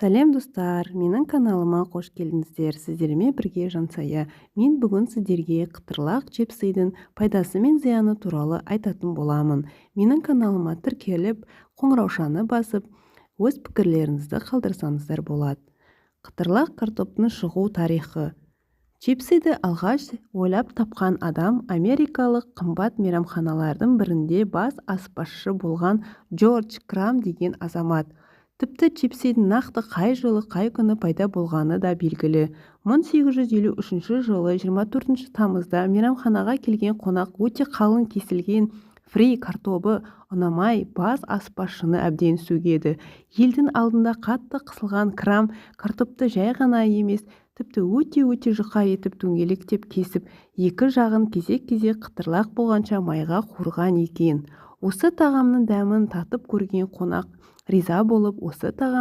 Сәлем, достар! Менің каналыма қош келдіңіздер! Сіздермен бірге Жансая. Мен бүгін сіздерге қытырлақ чипсыйдың пайдасы мен зияны туралы айтатын боламын. Менің каналыма тіркеліп, қоңыраушаны басып, өз пікірлеріңізді қалдырсаңыздар болады. Қытырлақ картоптың шығу тарихы. Чипсыйды алғаш ойлап тапқан адам – америкалық қымбат мейрамханалардың бірінде бас аспазшы болған Джордж Крам деген азамат. Тіпті чипсыйдың нақты қай жылы, қай күні пайда болғаны да белгілі: 1853 жылы 24 тамызда мейрамханаға келген қонақ өте қалың кесілген фри картобы ұнамай, бас аспазшыны әбден сөгеді. Елдің алдында қатты қысылған Крам картопты жай ғана емес, тіпті өте-өте жұқа етіп дөңгелектеп кесіп, екі жағын кезек-кезек қытырлақ болғанша майға қуырған екен. Осы тағамның дәмін татып көрген қонақ риза болып, осы тағамды